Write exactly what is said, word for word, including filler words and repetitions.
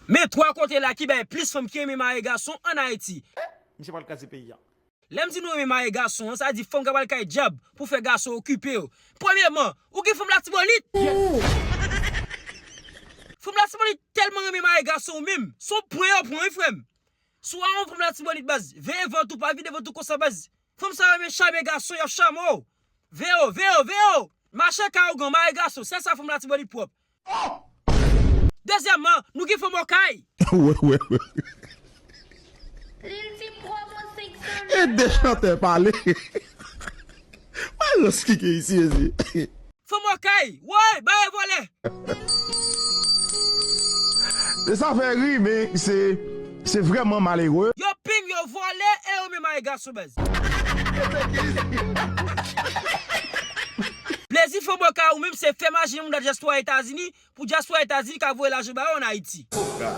Men twa kote la ki bay plis fanm ki renmen mare gason ann Ayiti. Misye pral kraze peyi a. Lè m di nou renmen mare gason an, sa di fanm ka pral kay dyab pou fè gason okipe yo. Premyèman, ou gen fanm Latibonit. Fanm Latibonit tèlman renmen mare gason ou menm. Se yon pwen yo pran, wi, frè m. Si w a yon fanm Latibonit, baz, veye vant ou, pa vide vant ou konsa, baz. Fanm sa renmen chame gason, y ap chame w. Veye w, veye w, veye w. Mache ka ougan, mare gason, se sa fanm Latibonit pwòp. Dezyèmman, nou gen fanm Okay. Wè, wè, wè. Lil ti promo senk san E de chantè pale. Wè lòs ki gen isi, mezi. Fanm Okay, woy, bare vòlè. E sa fè ri, men se se vrèman malere. Yo ping, yo vòlè, e yo menm mare gason, baz. Plezi fanm Okay ou menm se fè maji moun nan dyaspora Etazini, pou dyaspora Etazini ka voye lajan ba yo ann Ayiti.